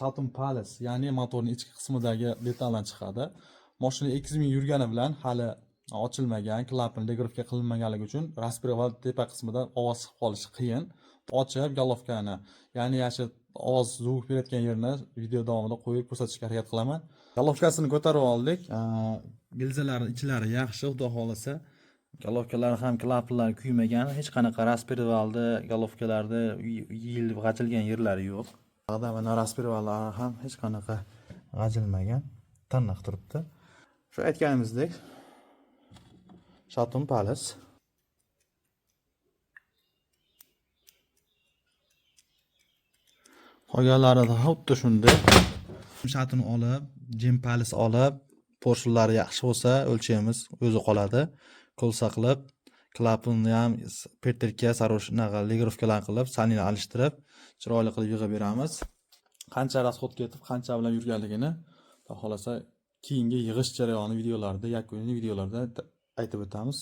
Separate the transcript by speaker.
Speaker 1: Saturn Palace, ya'ni motorning ichki qismidagi detaldan chiqadi. Mashina 200 ming yurgani bilan hali ochilmagan, klapan регулировка qilinmaganligi uchun распредвал tepa qismidan ovoz chiqib qolishi qiyin. Ochib головкani, ya'ni yasha ovoz звук berayotgan yerini video davomida qo'yib ko'rsatishga harakat qilaman. Головкasini ko'tarib oldik. Gilzalarning ichlari yaxshi, xudo xohlasa. Головкalari ham, klapanlari kuymagan, hech qanaqa распредвалni, головкаlarda yeyilib g'ajilgan yerlari yo'q. Bog'da mana распредвалlari ham hech qanaqa g'ajilmagan, tiniq turibdi. Shu aytganimizdek, Shaton Palace. Qolganlarida xuddi shunday. Shaton olib, Jim Palace olib, поршеньlari yaxshi bo'lsa, o'lchaymiz, o'zi qoladi. Kolsa qilib, klapanni ham петелька, shunaqa регулировкаlar qilib, salini alishtirib, chiroyli qilib yig'ib beramiz. Qancha расход ketib, qancha bilan yurganligini xudo xohlasa keyingi yig'ish jarayoni videolarida, yakuniy videolarda aytib o'tamiz.